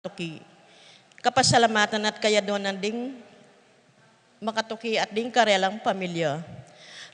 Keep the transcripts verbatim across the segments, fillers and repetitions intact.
makatuki. Kapasalamatan at kayadwanan ding makatuki at ding karelang pamilya.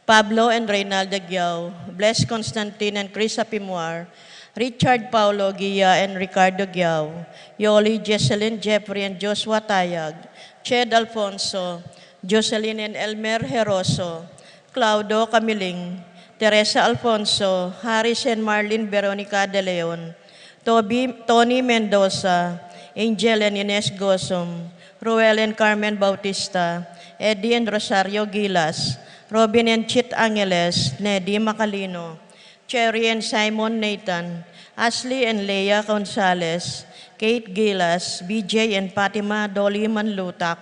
Pablo and Reynalda Giao, Bless Constantine and Chris Apimuar, Richard Paulo Guia and Ricardo Giao, Yoli, Jesselyn, Jeffrey and Joshua Tayag, Ched Alfonso, Jocelyn and Elmer Heroso, Claudio Camiling, Teresa Alfonso, Harris and Marlene Veronica De Leon, Toby, Tony Mendoza, Angel and Ines Gozum, Ruel and Carmen Bautista, Eddie and Rosario Gilas, Robin and Chit Angeles, Nedy Macalino, Cherry and Simon Nathan, Ashley and Leah Gonzalez, Kate Gilas, B J and Fatima Dolly Manlutak,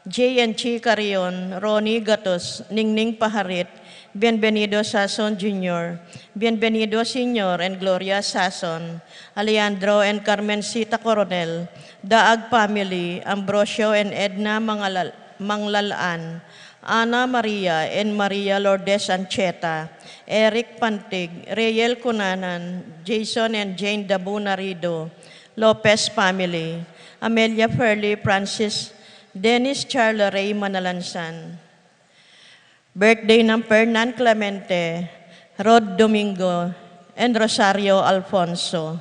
J and Chi Carrion, Ronnie Gatos, Ningning Paharit, Bienvenido Sason Junior, Bienvenido Senior and Gloria Sason, Alejandro and Carmencita Coronel, Daag family, Ambrosio and Edna Mangalal-, Manglalaan, Ana Maria and Maria Lourdes Ancheta, Eric Pantig, Reyel Cunanan, Jason and Jane Dabu Narido, Lopez family, Amelia Fairley Francis, Dennis Charla Ray Manalansan. Birthday ng Fernan Clemente, Rod Domingo, and Rosario Alfonso.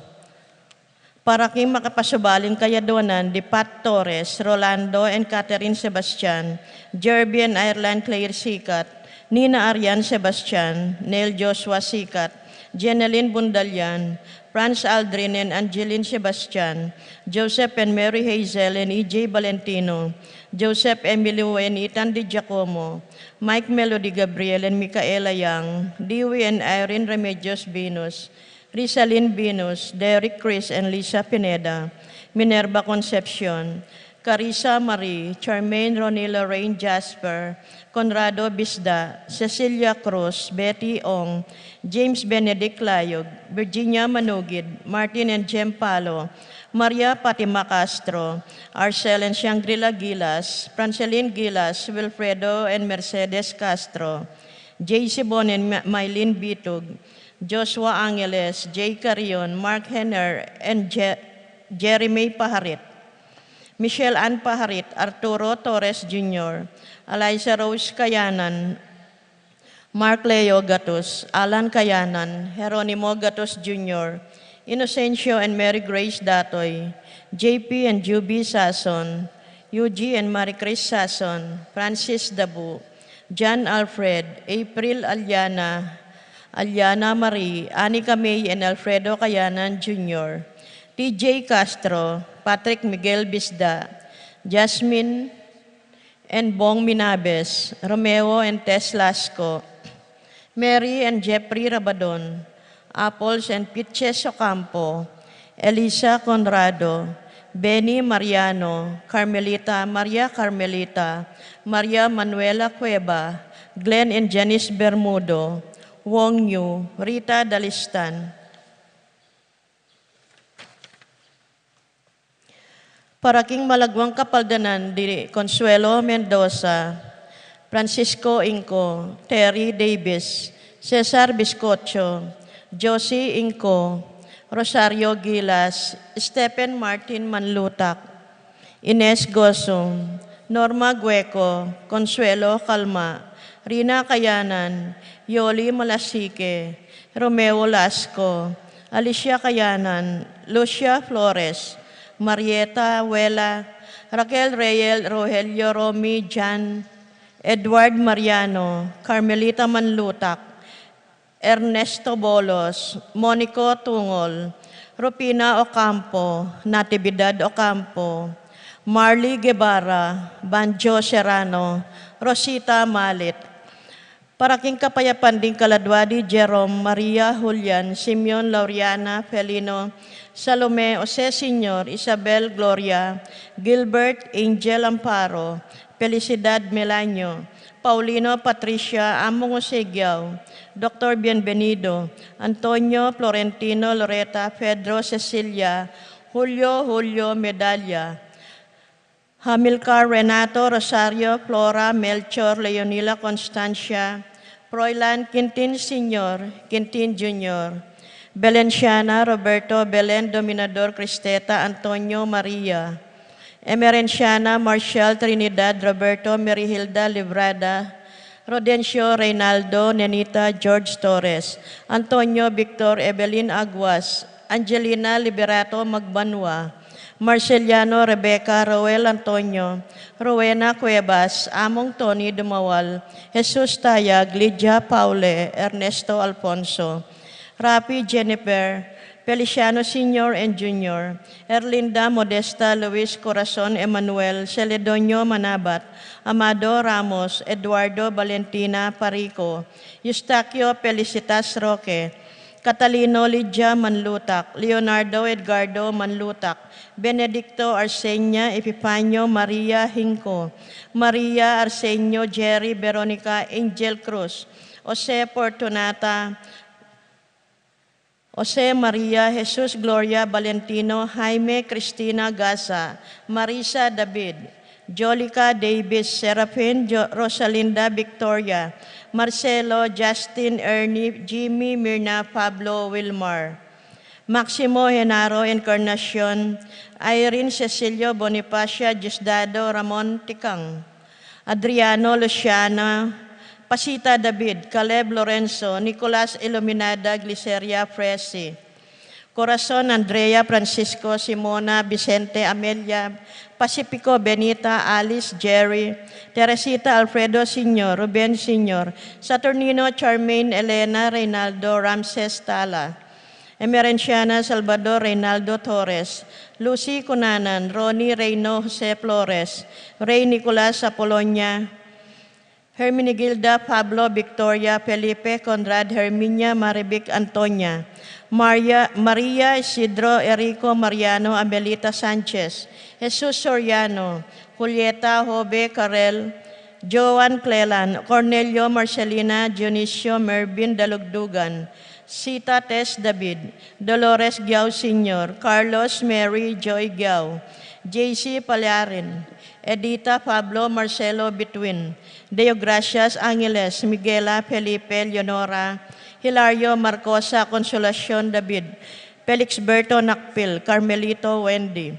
Para king makapasubaling kayadwanan di Pat Torres, Rolando and Catherine Sebastian, Jerby and Ireland Claire Sikat, Nina Arian Sebastian, Neil Joshua Sikat, Jeneline Bundalian, Franz Aldrin and Angeline Sebastian, Joseph and Mary Hazel and E J Valentino, Joseph Emilio and Ethan Di Giacomo, Mike Melody Gabriel and Micaela Yang, Dewey and Irene Remedios Venus, Rizalin Venus, Derek Chris and Lisa Pineda, Minerva Concepcion, Carissa Marie, Charmaine Ronnie Lorraine Jasper, Conrado Bisda, Cecilia Cruz, Betty Ong, James Benedict Layog, Virginia Manugid, Martin and Jem Palo, Maria Fatima Castro, Arcel and Shangri-La Gilas, Francelin Gilas, Wilfredo and Mercedes Castro, J C Bon and Ma-, Mylene Bitug, Joshua Angeles, Jay Carrion, Mark Henner, and Je-, Jeremy Paharit, Michelle Ann Paharit, Arturo Torres Junior, Eliza Rose Kayanan, Mark Leo Gatus, Alan Kayanan, Jeronimo Gatus Junior, Inocencio and Mary Grace Datoy, J P and Juby Sason, Yuji and Marie Chris Sason, Francis Dabu, John Alfred, April Aliana, Aliana Marie, Anika May and Alfredo Kayanan Junior, T J Castro, Patrick Miguel Bisda, Jasmine and Bong Minabes, Romeo and Tess Lasco, Mary and Jeffrey Rabadon, Apples and Pitches Ocampo, Elisa Conrado, Benny Mariano, Carmelita, Maria Carmelita, Maria Manuela Cueva, Glenn and Janice Bermudo, Wong Yu, Rita Dalistan. Para king malagwang kapaldanan di Consuelo Mendoza, Francisco Inco, Terry Davis, Cesar Biscocho, Josie Inco, Rosario Gilas, Stephen Martin Manlutak, Ines Gosum, Norma Gueco, Consuelo Calma, Rina Kayanan, Yoli Malasique, Romeo Lasco, Alicia Kayanan, Lucia Flores, Marieta Wela, Raquel Reyel, Rogelio Romy, Jan, Edward Mariano, Carmelita Manlutak, Ernesto Bolos, Monico Tungol, Rufina Ocampo, Natividad Ocampo, Marley Guevara, Banjo Serrano, Rosita Malit. Para king kapayapan ding kaladwa di Jerome, Maria, Julian, Simeon, Lauriana, Felino, Salome, Jose Senior, Isabel, Gloria, Gilbert, Angel, Amparo, Felicidad, Melanio, Paulino, Patricia, Among Jose Giao, Doctor Bienvenido, Antonio, Florentino, Loreta, Pedro, Cecilia, Julio, Julio, Medalla, Hamilcar, Renato, Rosario, Flora, Melchor, Leonila, Constancia, Froilan, Quintin Senior, Quintin Junior, Belenciana Roberto Belen Dominador Cristeta Antonio Maria. Emerenciana Marcial Trinidad Roberto Merihilda Librada Rodencio Reynaldo Nenita George Torres Antonio Victor Evelyn Aguas Angelina Liberato Magbanua Marceliano Rebecca Roel Antonio Rowena Cuevas Among Tony Dumawal Jesus Tayag Lydia Paule Ernesto Alfonso Rafi Jennifer Feliciano Senior and Junior, Erlinda Modesta Luis Corazon Emmanuel Celedonio Manabat, Amado Ramos, Eduardo Valentina Parico, Eustaquio Felicitas Roque, Catalino Lydia Manlutak, Leonardo Edgardo Manlutak, Benedicto Arsenia Epifanio Maria Hinco, Maria Arsenio Jerry Veronica Angel Cruz, Jose Fortunata Jose Maria Jesus Gloria Valentino Jaime Cristina Gaza Marisa David Jolica Davis Serafin Jo- Rosalinda Victoria Marcelo Justin Ernie Jimmy Mirna Pablo Wilmar Maximo Genaro Encarnacion Irene Cecilio Bonifacia Diosdado Ramon Tikang Adriano Luciana Pasita David Caleb Lorenzo Nicolas Iluminada Gliceria Fresi Corazon Andrea Francisco Simona Vicente Amelia Pacifico Benita Alice Jerry Teresita Alfredo Senior Ruben Senior Saturnino Charmaine Elena Reynaldo Ramses Tala Emerenciana Salvador Reynaldo Torres Lucy Cunanan Ronnie Reyno Jose Flores Rey Nicolas Apolonia Herminigilda Pablo Victoria Felipe Conrad Herminia Marivic Antonia Maria, Maria Isidro Erico Mariano Amelita Sanchez Jesus Soriano Julieta Jove Carel Joan Clelan Cornelio Marcelina Dionisio Mervin Dalugdugan Sita Tess David Dolores Giao Senior Carlos Mary Joy Giao J C Palarin Edita Pablo Marcelo Bituin Deogracias Angeles Miguela Felipe Leonora Hilario Marcosa Consolacion David Felixberto Nakpil Carmelito Wendy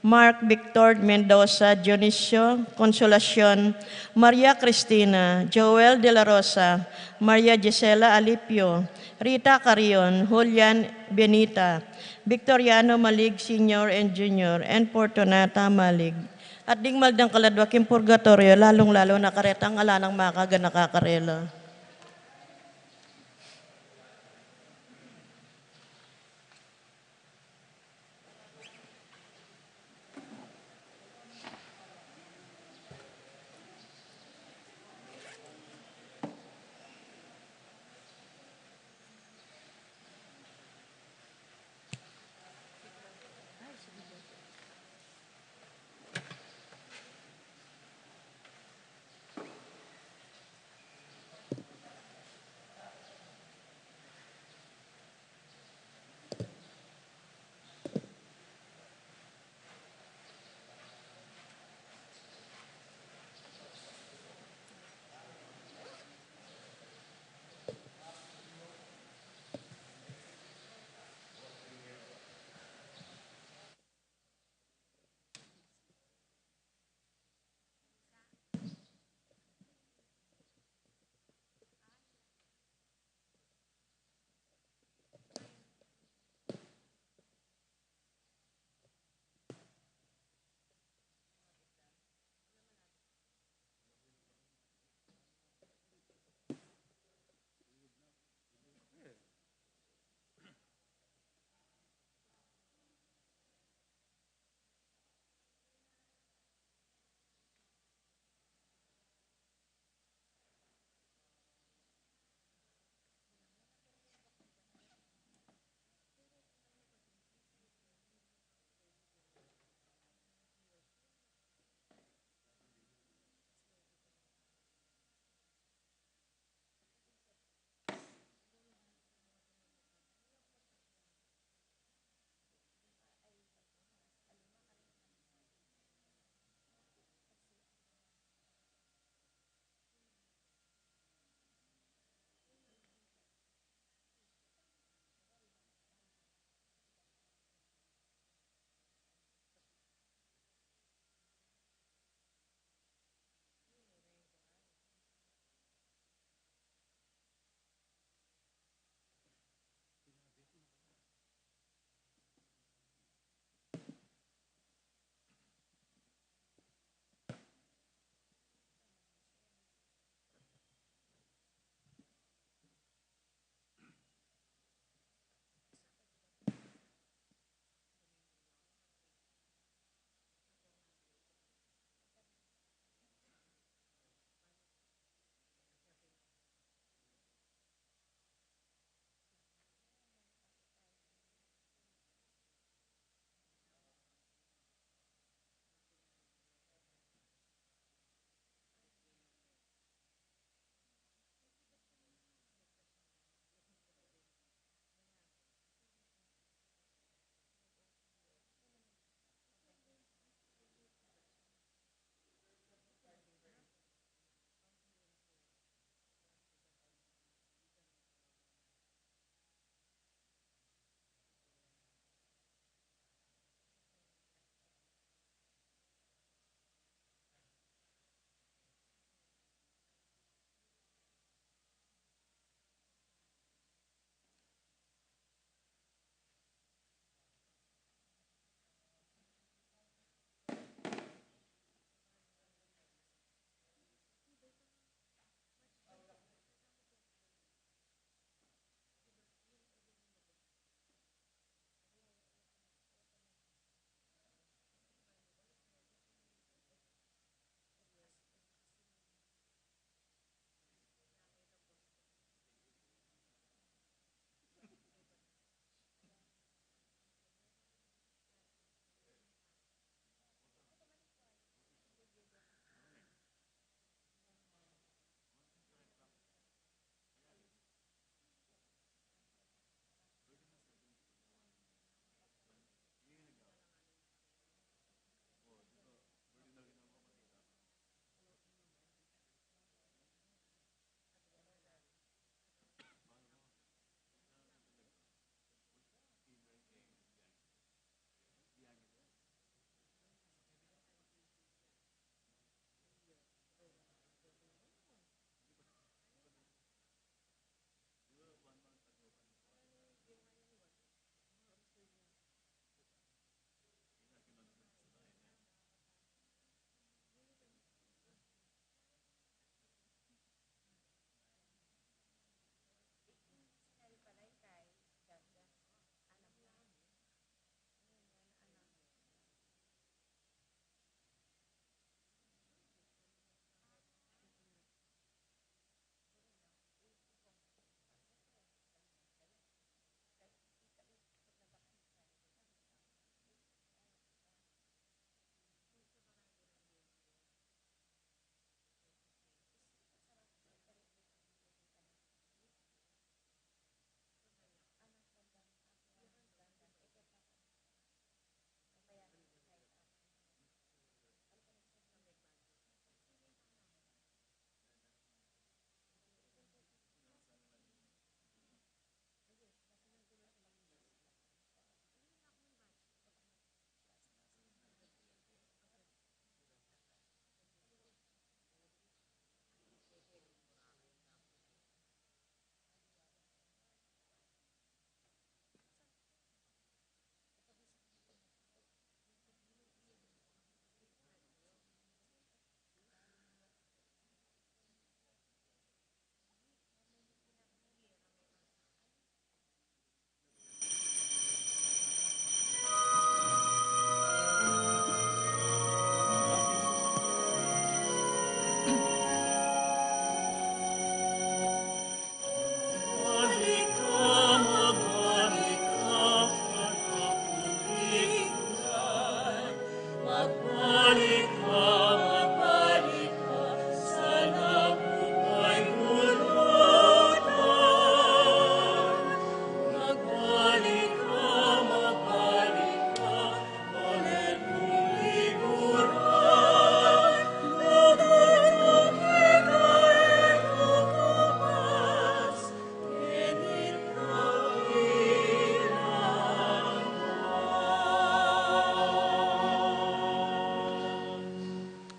Mark Victor Mendoza Dionisio Consolacion Maria Cristina Joel de la Rosa Maria Gisela Alipio Rita Carrion Julian Benita Victoriano Malig Senior and Junior and Fortunata Malig. At ding magdang kaladwa king purgatoryo, lalung-lalu na karetang ala nang makaganaka karela.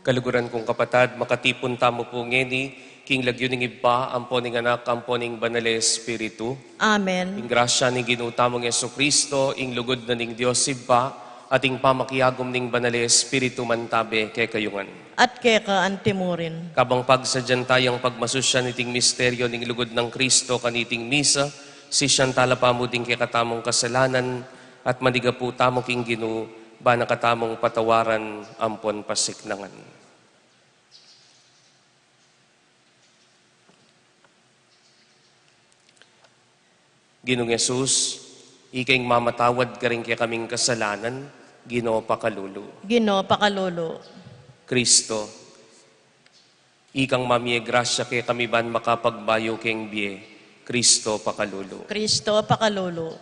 Kaluguran kung kapatad, makatipun tamu pu ngeni king lagyu ning Ibpa, ampo ning Anak, ampo ning Banal a Espiritu. Amen. Ing grasya ning Ginu tamung Jesucristo, ing lugud na ning Dios Ibpa, at ing pamakiagum ning Banal a Espiritu mantabe kekayu ngan. At keka antimurin. Kabang pagsadyan tayang pagmasusyan iting misteryo ning lugud nang Cristo kaniting misa, sisian tala pamu ding kekatamung kasalanan, at manigapu tamu king Ginu, bana katamung patawaran ampon pasiknangan. Ginung Jesus, ika ing mamatawad karing kekaming kasalanan, Ginu pakalulu. Ginu pakalulu. Cristo, ikang mamie grasya kekami ban makapagbayu keng bie, Cristo pakalulu. Cristo pakalulu.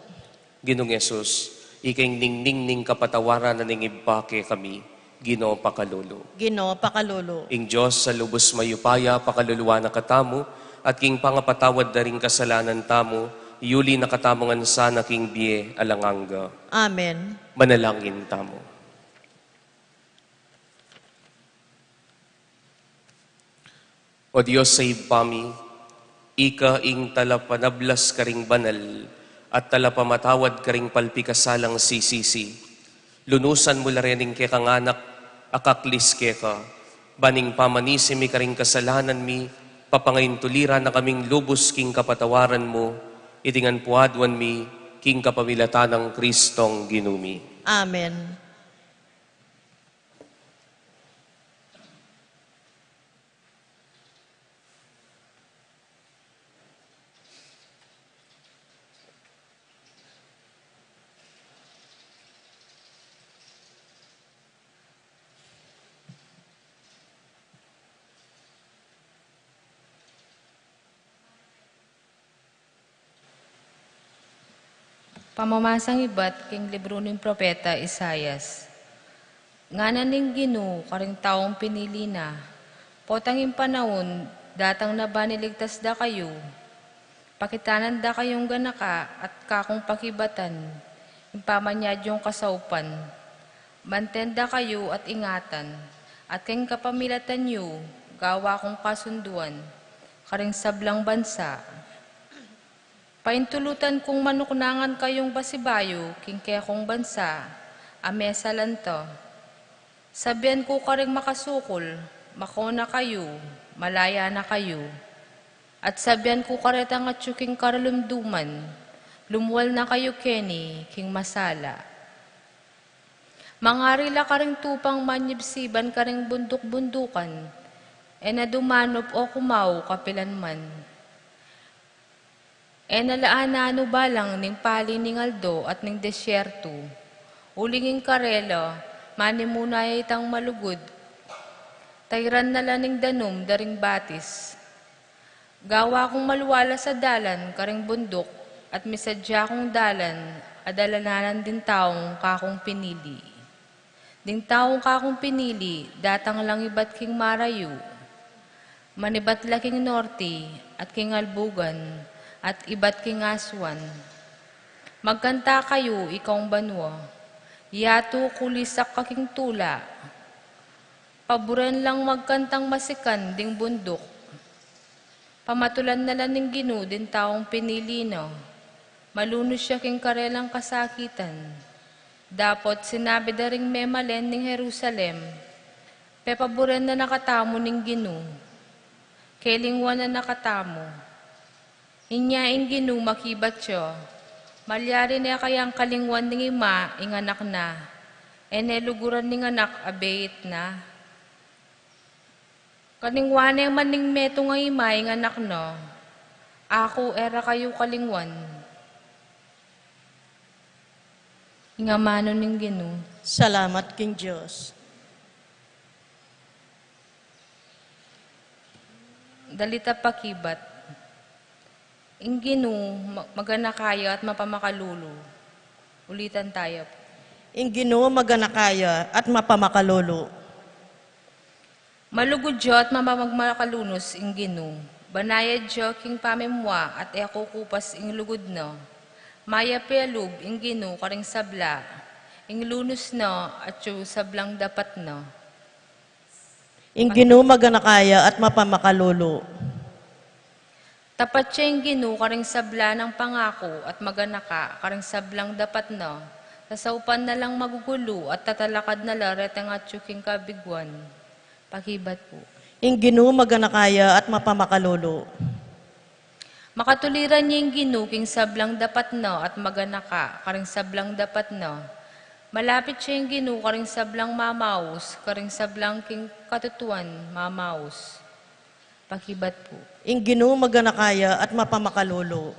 Ginung Jesus, ika ing ningning ning kapatawaran na ning Ibpa kekami, Ginu pakalulu. Ginu pakalulu. Ing Dios a lubus mayupaya pakaluluan na katamu, at king pangapatawad da ring kasalanan tamu, yuli na katamu ngan sana king bie alang angga. Amen. Manalangin tamu. O Dios a Ibpa mi, ika ing talapanablas karing banal at talapamatawad karing palpikasalang sisisi. Lunusan mu la rin ing kekang anak a kaklis keka, ban ing pamanisi mi karing kasalanan mi, papangaintulira na kaming lubus king kapatawaran mu, iti ngan pu aduan mi king kapamilatan nang Cristong Ginu mi. Amen. Pamamasang ibat king libru ning propeta Isaias. Ngana ning Ginu karing taung pinili na, potang ing panaun datang na ban iligtas da kayu. Pakitanan da kayung ganaka at kakung pakibatan, ing pamanyad yung kasaupan. Manten da kayu at ingatan, at king kapamilatan yu, gawa kung kasunduan, karing sablang bansa. Paintulutan kung manuknangan kayung basibayu king kekong bansa, a mesalan to. Sabian ku karing makasukul, mako na kayu, malaya na kayu. At sabian ku karetang atyu king karalumduman, lumual na kayu keni king masala. Mangari la karing tupang manyibsiban karing bunduk-bundukan, e na dumanup o kumaw kapilan man. E na la ananu balang ning pali ning aldo at ning desierto. Uling ing karela, manimuna ya itang malugud, tairan na la ning danum da ring batis. Gawa kung malwala sa dalan karing bunduk, at misadya kung dalan a dalananan ding taung kakung pinili. Ding taung kakung pinili, datang lang ibat king marayu. Manibat la king norte, at king albugan, at ibat king aswan. Magkanta kayu, ikaung banua. Yatu, kulisak ka king tula. Paburen lang magkantang masikan ding bunduk. Pamatulan na la ning Ginu ding taung pinili na. Malunus ya king karelang kasakitan. Dapot sinabi da ring memalen ning Jerusalem, pepaburen na na katamu ning Ginu. Kelingwan na na katamu. Inya ing Ginu makibat ya. Malyari ne kayang kalingwan ning ima ing anak na? E ne luguran ning anak a beit na? Kalingwan ne man ning metung a ima ing anak na? Aku, e ra kayu kalingwan. Ing amanu ning Ginu. Salamat king Dios. Dalit a pakibat. Ing Ginu, ma-, maganaka ya at mapamakalulu. Ulitan taya pu. Ing Ginu, maganaka ya at mapamakalulu. Malugud ya at mapamagmakalunus ing Ginu. Banayad ya king pamimua at e kukupas ing lugud na. Mayap a lub ing Ginu karing sabla. Ing lunus na atyu sablang dapat na. Ing Ginu maganaka ya at mapamakalulu. Tapat ya ing Ginu karing sabla nang pangaku at maganaka karing sablang dapat na. Sasaupan na lang magugulu at tatalakad na la retang atyu king kabiguan. Pakibat pu. Ing Ginu maganaka ya at mapamakalulu. Makatuliran ya ing Ginu king sablang dapat na at maganaka karing sablang dapat na. Malapit ya ing Ginu karing sablang mamaus, karing sablang king katutuan mamaus. Pakibat pu. Ing Ginu maganaka ya at mapamakalulu.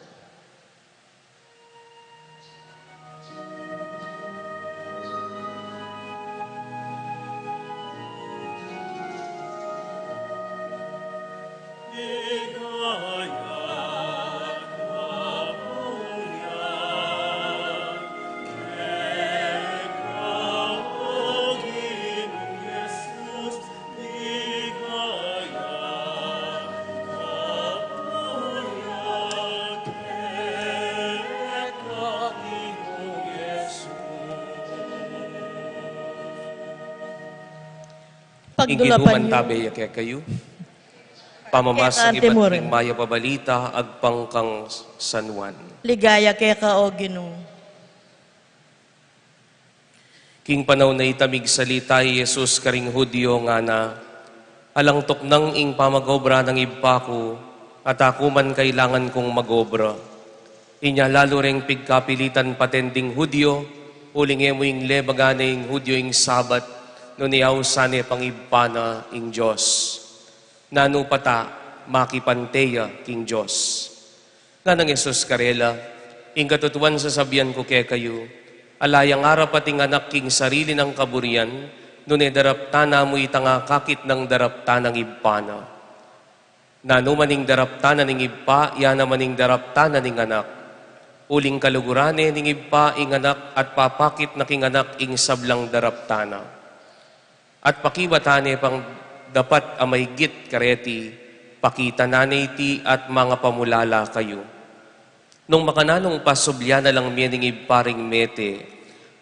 Ing Ginu mantabe ya kekayu. Pamamasan king mayap a balita agpang kang San Juan. Ligaya keka, O Ginu. King panaun a ita, migsalita i Jesus karing Judio, ngana, alang tuknang ing pamagobra nang Ibpa ku, at aku man kailangan kung magobra. Inya lalu reng pigkapilitan paten ding Judio, uling e mu ing lebagan ing Judio ing Sabat, nune ausan ne pang Ibpa na ing Dios. Nanu pa ta, makipante ya king Dios. Nganang Jesus karela, ing katutuan sasabian ku kekayu, ala yang arapat ing anak king sarili nang kaburian, nune daraptan na mu itang akakit nang daraptan nang Ibpa na. Nanu man ing daraptan na ning Ibpa, ya naman ing daraptan na ning anak. Uling kaluguran ne ning Ibpa ing anak at papakit na king anak ing sablang daraptan na. At pakibatan ne pang dapat a maigit kareti, pakita na ne iti at mangapamulala kayu. Nung makananung pa, sublian na lang mie ning Ibpa ring mete,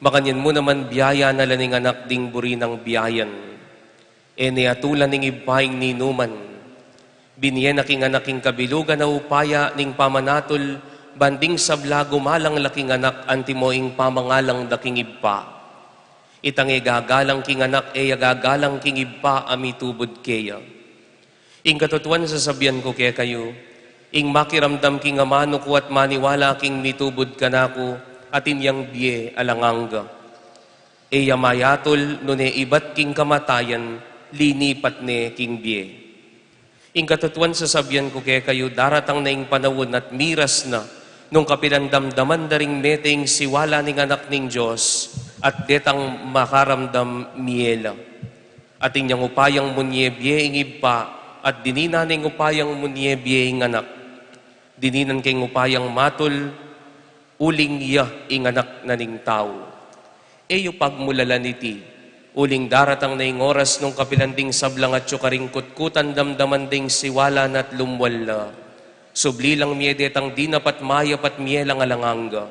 makanyan mu naman biayan na la ning anak ding buri nang biayan. E ne atulan ning Ibpa ing ninuman. Binie na king anak ing kabilugan a upaya ning pamanatul, ban ding sabla gumalang la king anak antimo ing pamangalang da king Ibpa. Itang e gagalang king anak, e ya gagalang king Ibpa a mitubud keya. Ing katutuan sasabian ku kekayu, ing makiramdam king amanu ku at maniwala king mitubud kanaku, atin yang bie alang angga. E ya mayatul, nune ibat king kamatayan, linipat ne king bie. Ing katutuan sasabian ku kekayu, daratang na ing panaun at miras na, nung kapilan damdaman da ring mete ing siwala ning Anak ning Dios, at detang makaramdam mie la. Atin yang upayang munye bie ing Ibpa, at dininan neng upayang munye bie ing Anak. Dininan keng upayang matul, uling iya ing Anak na ning Tau. E yu pagmulalan iti, uling daratang na ing oras nung kapilan ding sablang atyu karing kutkutan damdaman ding siwala na at lumwal la. Subli lang mie detang dinapat mayap at mie lang alang angga.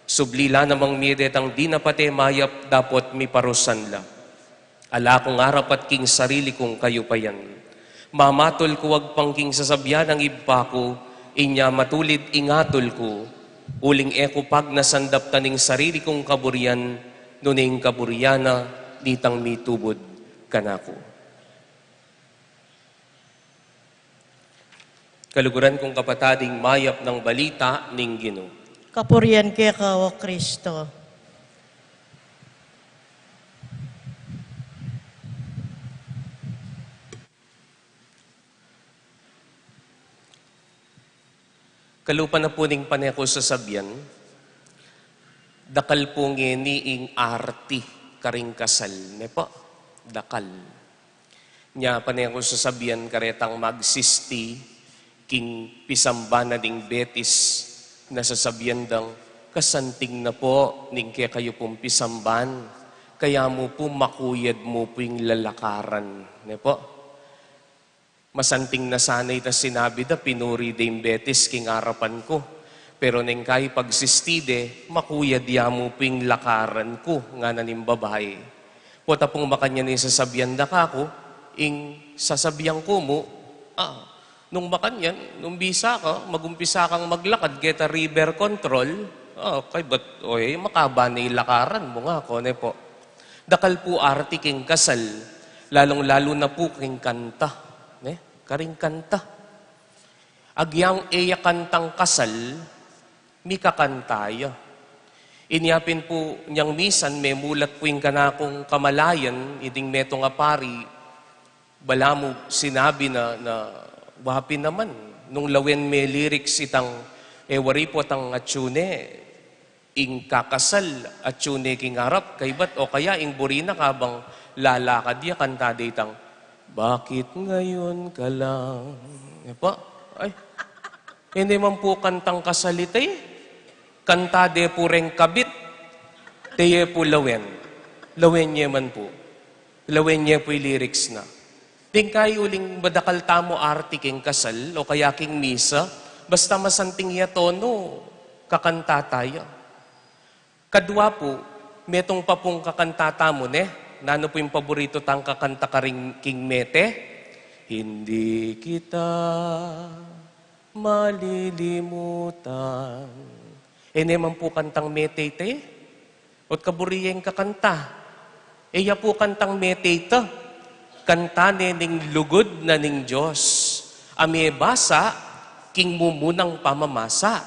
Subli la namang mie detang dinapat e mayap dapot miparusan la. Ala kung arapat king sarili kung kayupayan. Mamatul ku agpang king sasabian nang Ibpa ku, inya matulid ing atul ku, uling e ku pagnasan daptan ing sarili kung kaburian, nune ing kaburian na nitang mitubud kanaku. Kaluguran kung kapatad, ing mayap nang balita ning Ginu. Kapurian keka, O Kristo. Kalupa na pu ning pane ku sasabian, dakal pu ngeni ing arti karing kasal, ne pu? Dakal. Nya pane ku sasabian karetang magsisti king pisamban na ding Betis, na sasabian dang, kasanting na pu ning kekayu pung pisamban, kaya mu pu makuyad mu pu ing lalakaran, ne pu? Masanting na sana ita sinabi da, pinuri da ing Betis king arapan ku. Pero neng kayi pagsisti de, makuyad ya mu pu ing lakaran ku, ngana ning babai. Pota pung makanyan ing sasabian da kaku, Ing sasabian ku mu, ah, nung makanyan, nung bisa ka, magumpisa kang maglakad, keta river control, ah, kaybat, o, e, makaba ne lakaran mu nga, kone pu. Dakal pu arti king kasal, lalung-lalu na pu king kanta, ne? Karing kanta. Agyang e ya kantang kasal, mikakanta ya. Inya pin pu nyang misan, memulat pu ing kanakung kamalayan, iting metung a pari, balamu sinabi na, na wa pin naman, nung lawen me lyrics itang, e, wari pu tang atyu ne, ing kakasal, atyu ne king arap, kaybat, o kaya ing buri na kabang lalakad ya, kanta de itang, "Bakit ngayon ka lang?" E pu, ay, e ne man pu kantang kasal ita, e. Kanta de pu reng kabit, de ye pu lawen. Lawen ye man pu. Lawen ye pu ing lyrics na. Ding kayu uling madakal tamu arti king kasal, o kaya king misa, basta masanting ya tono, kakanta taya. Kadwa pu, metung pa pung kakanta tamu, ne? Nanu pu ing paboritu tang kakanta karing king mete? "Hindi kita malilimutan." E ne man pu kantang mete ita, e. Ot kaburi yeng kakanta. E ya pu kantang mete ita. Kanta ne ning lugud na ning Dios a mebasa king mumunang pamamasa.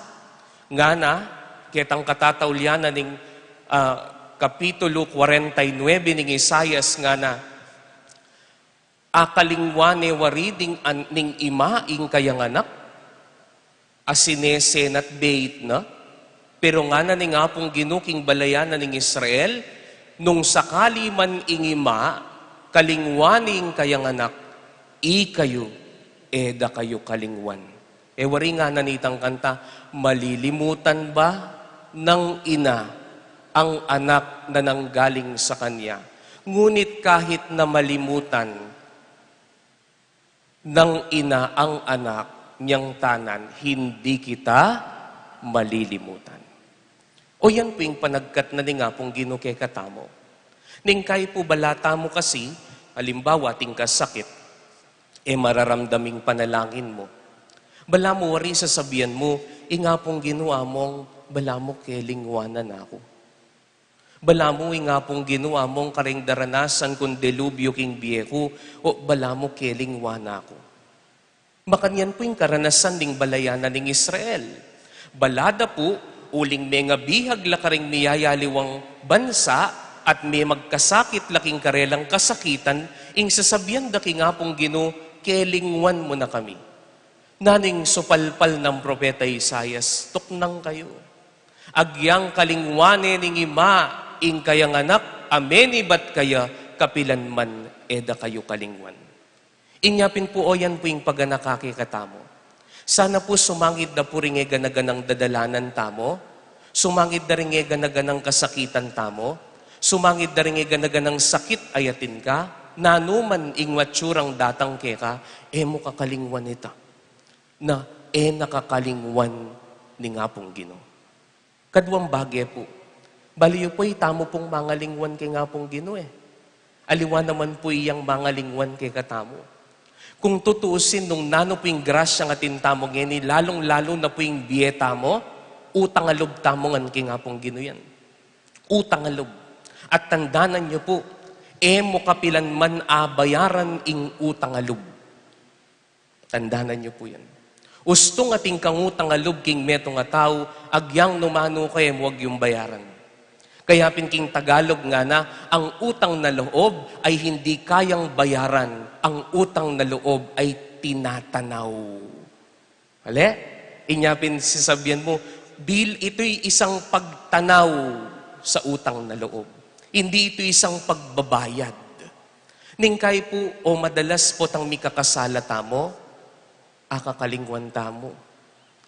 Ngana, ketang katataulian na ning, ah, kapitulo kwarenta y nuebe ning Isaias, ngana, "Akalingwan ne wari ding an-, ning ima ing kayang anak, a sinesena't beit na." Pero ngana ning Apung Ginu king balayan na ning Israel, "Nung sakali man ing ima kalingwan ne ing kayang anak, ikayu, e da kayu kalingwan." E wari ngana nitang kanta, "Malilimutan ba nang ina ang anak na nanggaling sa kanya? Ngunit kahit na malimutan nang ina ang anak niyang tanan, hindi kita malilimutan." O yan pu ing panagkat na ning Apung Ginu kekatamu. Ning kayu pu bala tamu kasi, alimbawa, atin kang sakit, e mararamdam ing panalangin mu. Balamu wari sasabian mu, "Ing Apung Ginu among, balamu kelingwan na ku." Balamu ing Apung Ginu among, kareng daranasan kung delubyo king bie ku, o balamu kelingwan na ku. Makanyan pu ing karanasan ning balayan na ning Israel. Bala da pu, uling mengabihag la karing miyayaliwang bansa at memagkasakit la king karelang kasakitan, ing sasabian da king Apung Ginu, "Kelingwan mu na kami." Nanu ing supalpal nang propeta Isaias? "Tuknang kayu. Agyang kalingwan ne ning ima ing kayang anak a menibat kaya, kapilan man e da kayu kalingwan." Inya pin pu, o yan pu ing paganaka kekatamu. Sana pu sumangid da pu ring e gana-ganang dadalanan tamu, sumangid da ring e gana-ganang kasakitan tamu, sumangid da ring e gana-ganang sakit a atin ka, nanu man ing matsurang datang keka, e mu kakalingwan ita. Na e na kakalingwan ning Apung Ginu. Kaduang bage pu, bale yu pu, itamu pung mangalingwan king Apung Ginu e. Aliwa naman pu iyang mangalingwan kekatamu. Kung tutuusin, nung nanu pu ing grasyang atin tamu ngeni, lalung-lalu na pu ing bie tamu, utang a lub tamu ngan king Apung Ginu yan. Utang a lub. At tandanan yu pu, e mu kapilan man abayaran ing utang a lub. Tandanan yu pu yan. Ustung atin kang utang a lub king metung a tau, agyang nu man nu ka, e mu agyung bayaran. Kaya pin king Tagalog ngana, ang utang na loob ay hindi kayang bayaran, ang utang na loob ay tinatanaw. Ale? Inya pin sasabian mu, bil-, ito'y isang pagtanaw sa utang na loob. Hindi ito isang pagbabayad. Ning kayu pu, o madalas potang mikakasala tamu, akakalingwan tamu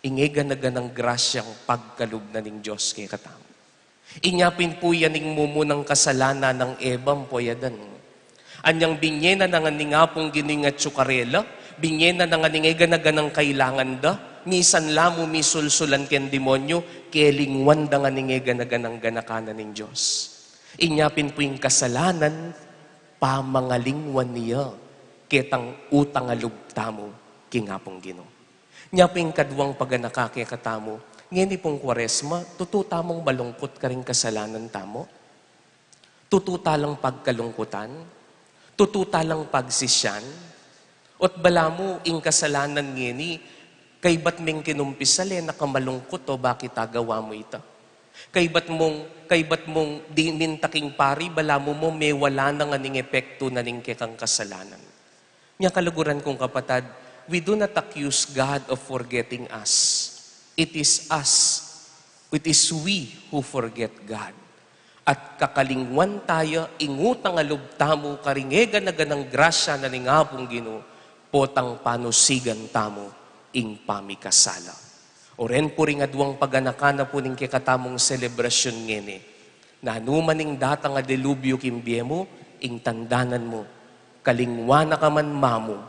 ing e gana-ganang grasyang pagkalub na ning Dios kekatamu. Inya pin pu yan ing mumunang kasalanan nang Eva ampo i Adan. Anyang binye na ngan ning Apung Ginu ing atyu karela, binye na ngan ing e gana-ganang kailangan da, misan la mu misulsulan keng demonyu, kelingwan da ngan ing e gana-ganang ganaka na ning Dios. Inya pin pu ing kasalanan, pamangalingwan ya ketang utang a lub tamu king Apung Ginu. Nya pu ing kaduang paganaka kekatamu, ngeni pung Kuaresma, tutu tamung malungkut karing kasalanan tamu? Tutu ta lang pagkalungkutan? Tutu ta lang pagsisian? O't balamu ing kasalanan ngeni, kaybat meng kinumpisal e na ka malungkut o bakit agawa mu ita? Kaybat mung, kaybat mung dinan ta king pari, balamu mu mewala na ngan ing epektu na ning kekang kasalanan. Nya kaluguran kung kapatad, we do not accuse God of forgetting us. It is us, it is we who forget God. At kakalingwan taya ing utang a lub tamu karing e gana-ganang grasya na ning Apung Ginu, potang panusigan tamu ing pamikasala. O ren pu ring aduang paganaka na pu ning kekatamung selebrasyun ngeni, nanu man ing datang a delubyu king bie mu, ing tandanan mu, kalingwan na ka man mamu,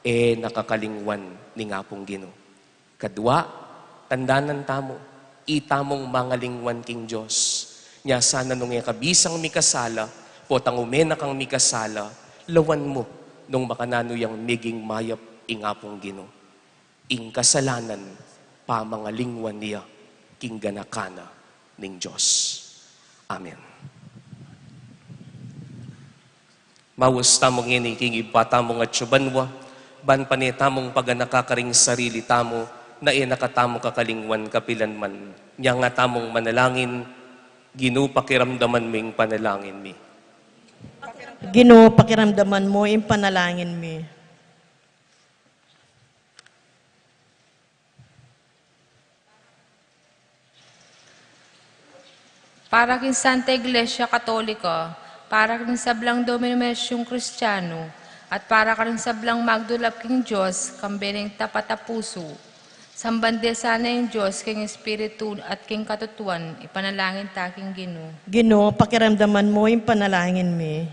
e na ka kalingwan ning Apung Ginu. Kadua, tandanan tamu, itamung mangalingwan king Dios. Nya sana nung e ka bisang mikasala, potang ume na kang mikasala, lawan mu nung makananu yang meging mayap ing Apung Ginu. Ing kasalanan, pamangalingwan ya king ganaka na ning Dios. Amen. Maus tamu ngeni king Ibpa tamung atsu banua, ban pane tamung paganaka karing sarili tamu, na e na katamu kakalingwan kapilan man. Nya nga tamung manalangin, Ginu, pakiramdaman mu ing panalangin mi. Ginu, pakiramdaman mu ing panalangin mi. Para king Santa Iglesia Katolika, para king sablang denominasyung Kristiyanu, at para karing sablang magdulap king Dios, kambe ning tapat a pusu. Samban de sana ing Dios king espiritu at king katutuan, ipanalangin ta king Ginu. Ginu, pakiramdaman mu ing panalangin mi.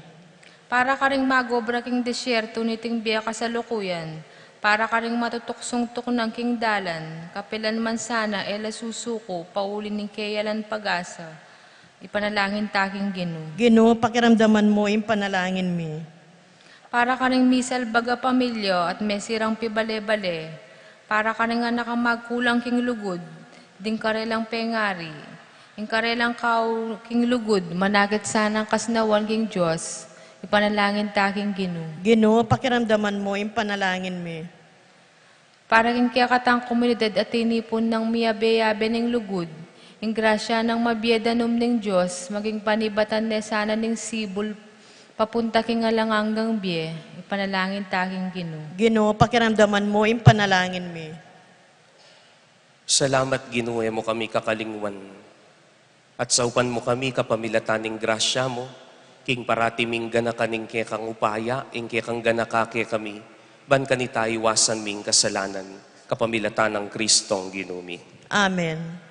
Para karing mag-obra king disyerto niting bie kasalukuyan, para karing matutuksung tuknang king dalan, kapilan man sana e la susuku, pauli ning keyalan pag-asa, ipanalangin ta king Ginu. Ginu, pakiramdaman mu ing panalangin mi. Para karing misalbag a pamilya at mesirang pibale-bale, para karing anak a magkulang king lugud, ding karelang pengari, ing karelang kau king lugud, manakit sanang kasnawan king Dios, ipanalangin ta king Ginu. Ginu, pakiramdaman mu ing panalangin mi. Para king kekatang komunidad a tinipun nang miyabe-yabe ning lugud, ing grasya nang mabie danum ning Dios, maging panibatan ne sana ning sibul, papunta king alang anggang bie, ipanalangin ta king Ginu. Ginu, pakiramdaman mu ing panalangin mi. Salamat, Ginu, e mu kami kakalingwan. At saupan mu kami kapamilatan ning grasya mu, king parati ming ganakan ing kekang upaya, ing kekang ganaka kekami, ban kanita iwasan ming kasalanan, kapamilatan nang Kristong Ginu mi. Amen.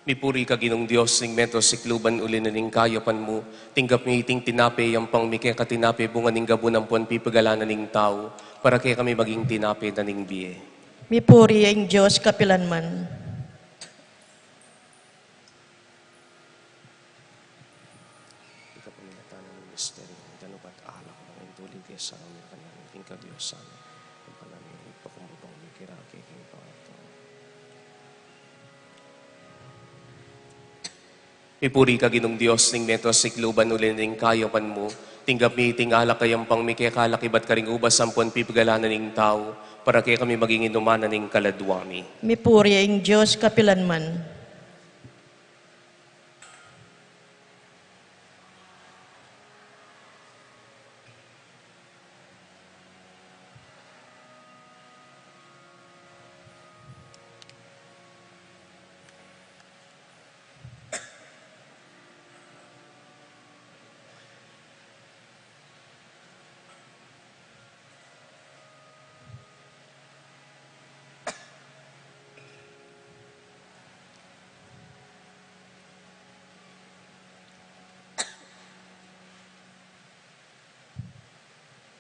Mipuri ka, Ginung Dios ning meto sikluban, uli na ning kayapan mu, tinggap mi iting tinape, yampang mi keka tinape, bunga ning gabun ampon pipagala na ning tau, para kekami maging tinape na ning bie. Mipuri ing Dios kapilan man. Ika pamilatan ning misteryu, ing danupat alak, ing tuli ke sa amin, king kadiosan, ing panalangin, ipakumutan mi kirake, king pangatawa. Mipuri ka, Ginung Dios ning meto sikluban, uli na ning kayapan mu, tinggap mi iting alak a yampang mi keka, alak ibat karing ubas ampon pipagala na ning tau, para kekami maging inuman na ning kaladua mi. Mipuri ing Dios kapilan man.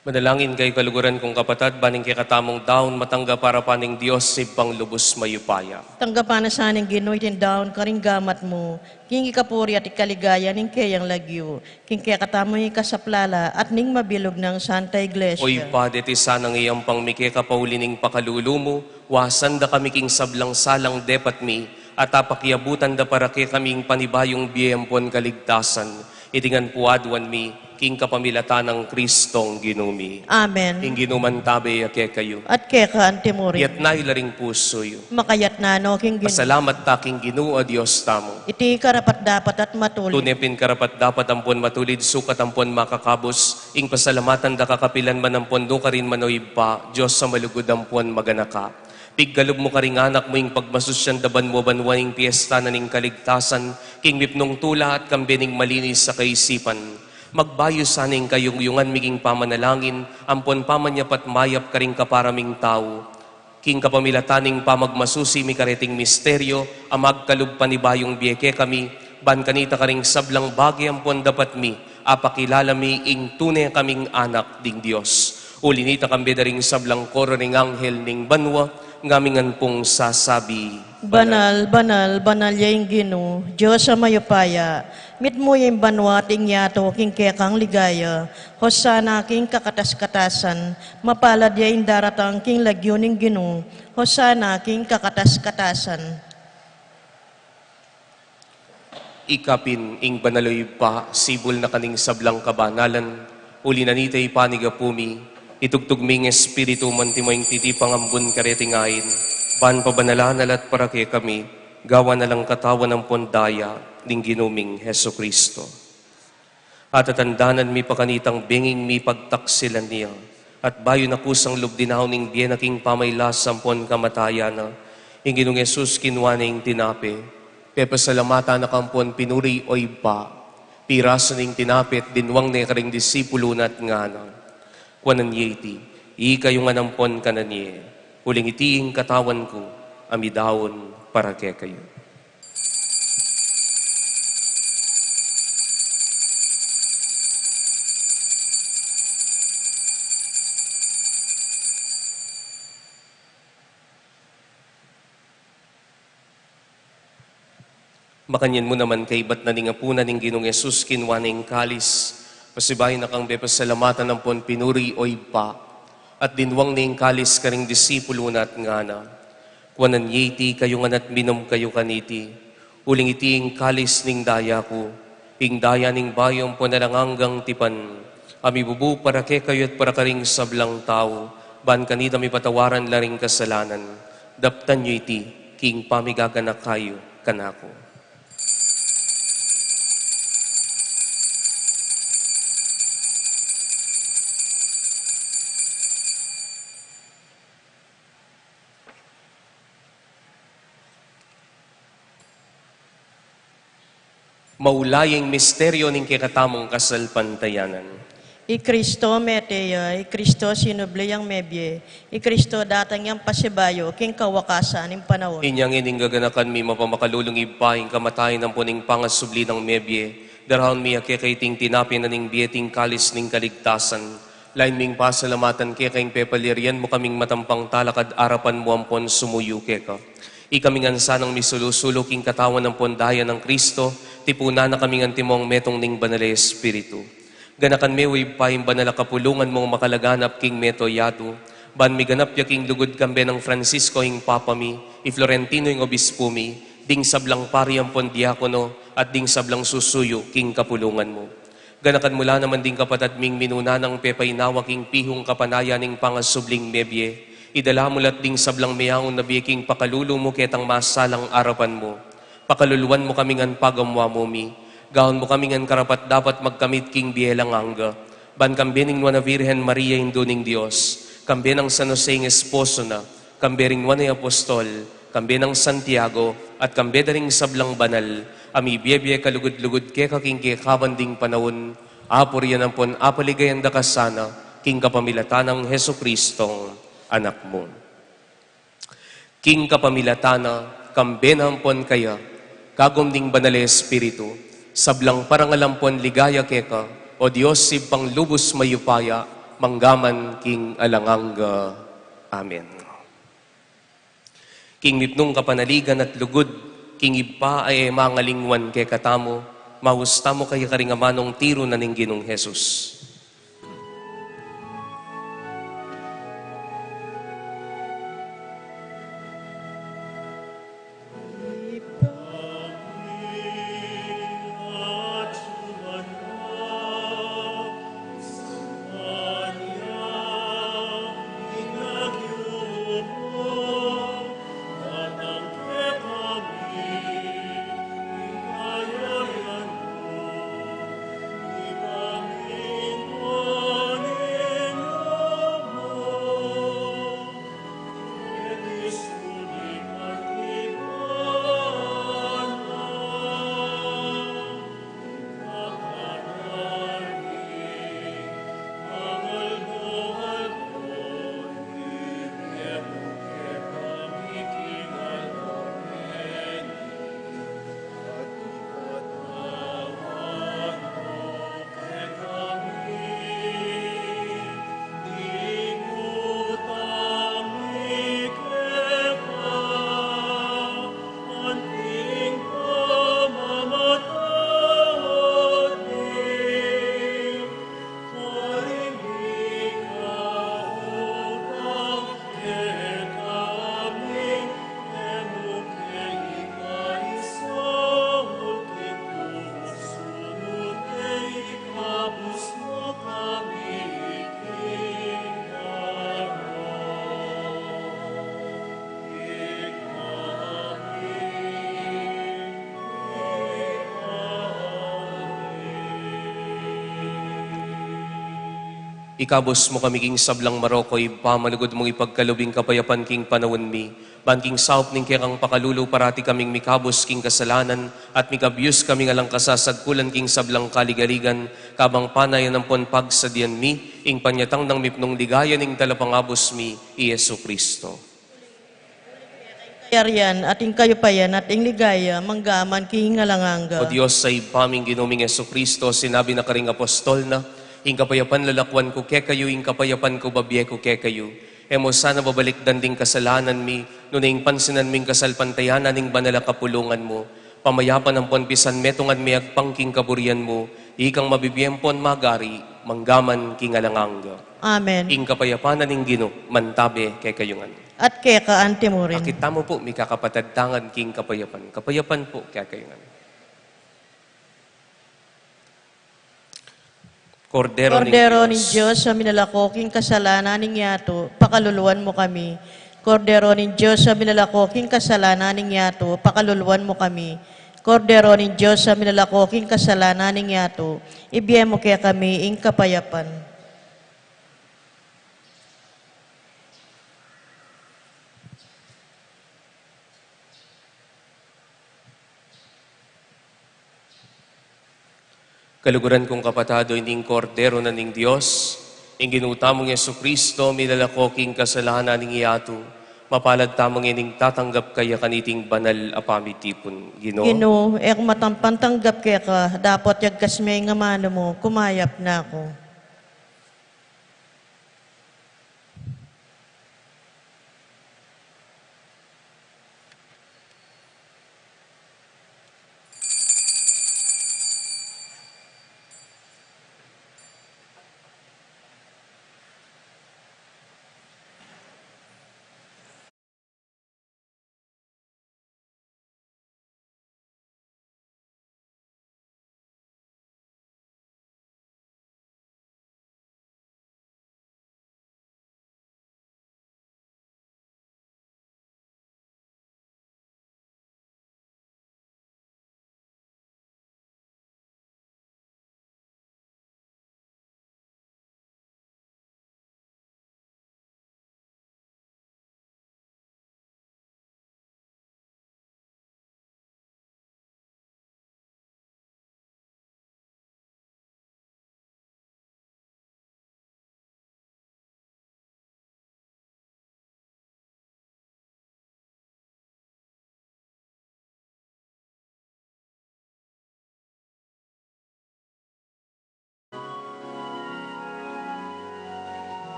Manalangin kayu, kaluguran kung kapatad, ban ing kekatamung daun matanggap arapan ning Dios Ibpang lubus mayupaya. Tanggapan na sa ning Ginu iting daun karing gamat mu, king ikapuri at ikaligaya ning keyang lagyu, king kekatamung ikasaplala at ning mabilug nang Santa Iglesia. O Ibpa, deti sanang iyampang mi keka pauli ning pakalulu mu, wasan da kami king sablang salang depat mi, at apakiabutan da para kekami ing panibayung bie ampon kaligtasan. Iti ngan pu aduan mi, king kapamilatan nang Kristong Ginu mi. Amen. Ing Ginu mantabe ya kekayu. At keka antimurin. Iyatas yu la ring pusu yu. Makayatas no king Ginu. Pasalamat ta king Ginu a Dios tamu. Iti karapat-dapat at matulid. Tune pin karapat-dapat ampon matulid, sukat ampon makakabus, ing pasalamatan da ka kapilan man ampon nukarin man, o Ibpa, Dios a malugud ampon maganaka. Pigkalub mu karing anak mu ing pagmasusyan da banua-banua ing piesta na ning kaligtasan, king mipnung tula at kambe ning malinis a kaisipan. Magbayu sana ing kayungyungan mi king pamanalangin, ampon pamanyapat mayap karing kapara ming tau. King kapamilatan ning pamagmasusi mi kareting misteryo, a magkalub panibayung bie kekami, ban kanita karing sablang bage ampon dapat mi, apakilala mi ing tune kaming anak ding Dios. Uli nita kambe da ring sablang koro ring anghel ning banua, ngamingan pung sasabi, Banal, banal, banal ya ing Ginu, Dios a mayupaya, mitmu ya ing banua at ing yatu king kekang ligaya. Hosana king kakatas-katasan, mapalad ya ing daratang king lagyu ning Ginu. Hosana king kakatas-katasan. Ikapin ing banal, o Ibpa, sibul na kaning sablang kabanalan, uli na nita ipanigapu mi, itugtug mi ing Espiritu mu antimo ing titipang ambun kareting ain, ban pabanalan na la at para kekami, gawan na lang katawan ampon daya ning Ginu ming Jesucristo. Atatandanan mi pa kanitang benging mipagtaksilan ya, at bayu na kusang lub dinaun ing bie na king pamailas ampon kamatayan na, ing Ginung Jesus kinua ne ing tinape, pepasalamatan na ka ampon pinuri, o Ibpa, pirasu ne ing tinape at dinwang ne karing disipulu na at ngana, Kuanan ye iti, ikayu ngan ampon kanan ye, uling iti ing katawan ku, a midaun para kekayu. Makanyan mu naman kaibat na ning apunan ing Ginung Jesus, kinua ne ing kalis, pasibayu na kang pepasalamatan ampon pinuri, o Ibpa, at dinwang ne ing kalis karing disipulu na at ngana, Kuanan ye iti, ikayu ngan at minum kayu kaniti, uling iti ing kalis ning daya ku, ing daya ning bayu ampon alang anggang tipan, a mibubu para kekayu at para karing sablang tau, ban kanita mipatawaran la ring kasalanan. Daptan yu iti king pamigaganaka yu kanaku. Maula ya ing misteryo ning kekatamung kasalpantayanan. I Kristo mete ya, i Kristo sinubli yang mebie, i Kristo datang yang pasibayu king kawakasan ning panaun. Inya ngeni ing gaganakan mi mapamakalulung Ibpa, ing kamatayan ampon ing pangasubli nang mebie, daraun mi ya keka iting tinape na ning bie at ing kalis ning kaligtasan. Lain ming pasalamatan keka ing pepalyarian mu kaming matampang talakad arapan mu ampon sumuyu keka. Ikami ngan sanang misulu-sulu king katawan ampon daya nang Kristo, tipunan na kaming antimong metung ning Banal a Espiritu. Ganakan me, o Ibpa, ing banal a kapulungan mung makalaganap king mabilug a yatu, ban miganap ya king lugud kambe nang Francisco ing Papa mi, i Florentino ing Obispu mi, ding sablang pari ampon diakono, at ding sablang susuyu king kapulungan mu. Ganakan mu la naman ding kapatad ming minuna nang pepainawa king pihung kapanayan ning pangasubling mebie. Idala mu la at ding sablang meaun a bie king pakalulu mu ketang masalang arapan mu. Pakaluluan mu kami ngan pagamuamu mi. Gawan mu kami ngan karapat-dapat magkamit king bie alang angga. Ban kambe ning Nuan a Virgen Maria, Indu ning Dios, kambe nang San Jose ing esposo na, kambe ring Nuan a Apostol, kambe nang Santiago, at kambe da ring sablang banal, a mibie-bie kalugud-lugud keka king kekaban ding panaun, apurian ampon apaligayan da ka sana, king kapamilatan nang Jesucristong Anak mu. King kapamilatan na, kambe na ampon kaya, kagum ning Banal a Espiritu, sablang parangal ampon ligaya keka, o Dios, Ibpang lubus mayupaya, manggaman king alang angga. Amen. King mipnung kapanaligan at lugud, king Ibpa a e mangalingwan kekatamu, maus tamu kaya karing amanung tiru na ning Ginung Jesus. Ikabus mu kami king sablang marok, O Ibpa, malugud mung ipagkalub ing kapayapan king panaun mi, ban king saup ning kekang pakalulu parati kaming mikabus king kasalanan at mikabus kaming alang kasasagkulan king sablang kaligaligan, kabang panayan ampon pagsadyan mi ing panyatang nang mipnung ligaya ning Talapangabus mi, i Jesu Cristo. Kayarian, at ing kayupayan, at ing ligaya, manggaman king alang angga. O Dios a Ibpa ming Ginu ming Jesu Cristo, sinabi na karing apostol na, ing kapayapan lalakwan ku kekayu, ing kapayapan ku babie ku kekayu. E mu sana babalikdan ding kasalanan mi, nune ing pansinan mu ing kasalpantayanan ning banal a kapulungan mu. Pamayapan ampon pisan metungan me agpang king kaburian mu, ikang mabibie ampon magari, manggaman king alang angga. Amen. Ing kapayapan na ning Ginu, mantabe kekayu ngan. At keka anti mu rin. Akit tamu pu, mikakapatad tangan king kapayapan. Kapayapan pu kekayu ngan. Kordero ning Kordero ning Dios. Dios, a minalako king kasalanan ning yatu, pakaluluan mu kami. Kordero ning Dios, a minalako king kasalanan ning yatu, pakaluluan mu kami. Kordero ning Dios, a minalako king kasalanan ning yatu, ibie mu kekami ing kapayapan. Kaluguran kung kapatad, o ining Kordero na ning Dios, ing Ginu tamung Jesucristo, milalako king kasalanan ning yatu, mapalad tamu ngening tatanggap kaya kaniting banal a pamitipun. Ginu, Ginu, e ku matampan tanggap keka, dapot yagkas me ing amanu mu, kumayap na ku.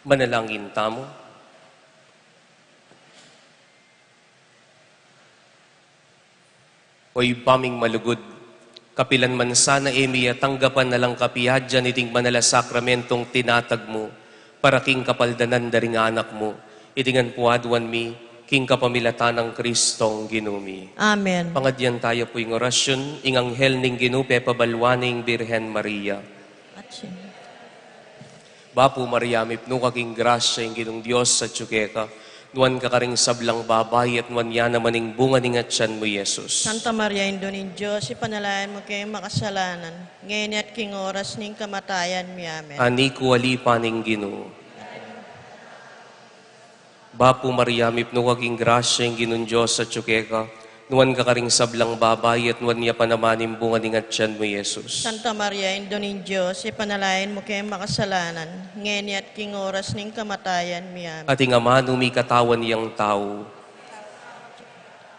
Manalangin tamu. O Ibpa ming malugud, kapilan man sana e mi atanggapan alang kapiadyan iting banal a sakramentong tinatag mu para king kapaldanan da ring anak mu, iti ngan pu aduan mi king kapamilatan nang Kristong Ginu mi. Amen. Pangadyan taya pu ing orasyun, ing anghel ning Ginu pepabalwan ne ing Birhen Maria. Atsi. Bapu Maria, mipnu ka king grasya, ing Ginung Dios atyu keka, nuan ka karing sablang babai, at nuan ya naman ing bunga ning atyan mu, Jesus. Santa Maria, Indu ning Dios, ipanalangin mu keng makasalanan, ngeni at king oras ning kamatayan mi. Amen. Ani ku alipan ing Ginu. Bapu Maria, mipnu ka king grasya, ing Ginung Dios atyu keka, nuan ka karing sablang babai, at nuan ya pa naman ing bunga ning atyan mu, Jesus. Santa Maria, Indu ning Dios, ipanalangin mu keng makasalanan, ngeni at king oras ning kamatayan mi. Amen. At ing amanu mikatawan yang tau.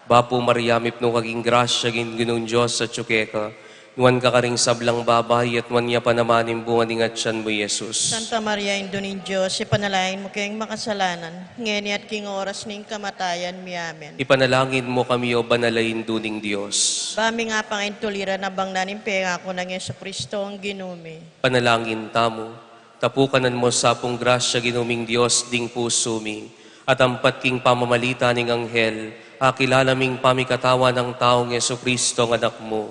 Bapu Maria, mipnu ka king grasya, ing Ginung Dios atyu keka, nuan ka karing sablang babai, at nuan ya pa naman ing bunga ning atyan mu, Jesus. Santa Maria, Indu ning Dios, ipanalangin mu keng makasalanan, ngeni at king oras ning kamatayan mi. Amen. Ipanalangin mu kami, o banal a Indu ning Dios. Ba mi nga pangaintuliran abang na ning pengaku nang Jesucristo, ang Ginu mi. Panalangin tamu. Tapukanan mu sa pung grasya, Ginu ming Dios, ding pusu mi, at ampat king pamamalita ning anghel, akilala ming pamikatawan nang taung Jesucristo, ang Anak mu.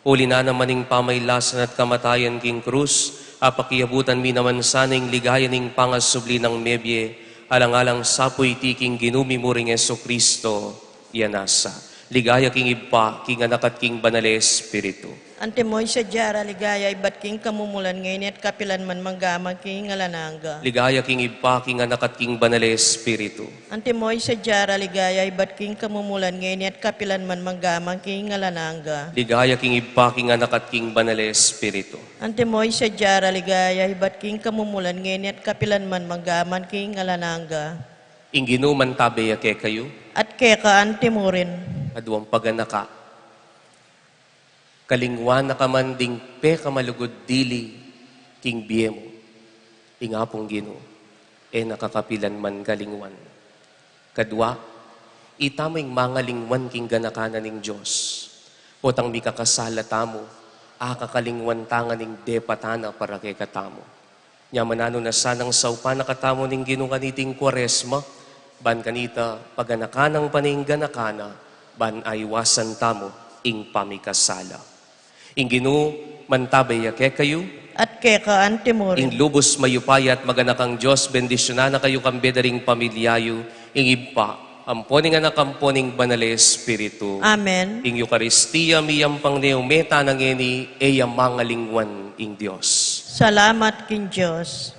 Uli na naman ning pamailasan at kamatayan king krus, apakiabutan mi naman sana ing ligaya ning pangasubli nang mebie, alang-alang sa pu iti king Ginu mi mu ring Jesucristo, ya nasa. Ligaya king Ibpa, king Anak, at king Banal a Espiritu. Antimo ing sadya ra ligaya ibat king kamumulan, ngeni at kapilan man, mangga man king alang angga. Ligaya king Ibpa, king Anak, at king Banal a Espiritu. Antimo ing sadya ra ligaya ibat king kamumulan, ngeni at kapilan man, mangga man king alang angga. Ligaya king Ibpa, king Anak, at king Banal a Espiritu. Antimo ing sadya ra ligaya ibat king kamumulan, ngeni at kapilan man, mangga man king alang angga. Ing Ginu mantabe ya kekayu. At keka antimurin. Aduang paganaka. Kalingwan na ka man ding pekamalugud dili king bie mu. Ing Apung Ginu e na ka kapilan man kalingwan. Kadua, itamu ing mangalingwan king ganaka na ning Dios. Potang mikakasala tamu, akakalingwan tana ning depatan na para kekatamu. Nya mananu na sanang saupan na katamu ning Ginu kaniting Kuaresma, ban kanita paganakan nang pane ing ganaka na, ban aiwasan tamu ing pamikasala. Ing Ginu mantabe ya kekayu. At keka antimurin. Ing lubus mayupaya at maganakang Dios bendisyunan na kayu kambe da ring pamilya yu, ing Ibpa, ampo ning Anak, ampo ning Banal a Espiritu. Amen. Ing Eukaristia miyampang ne, ume tana ngeni, e ya mangalingwan ing Dios. Salamat king Dios.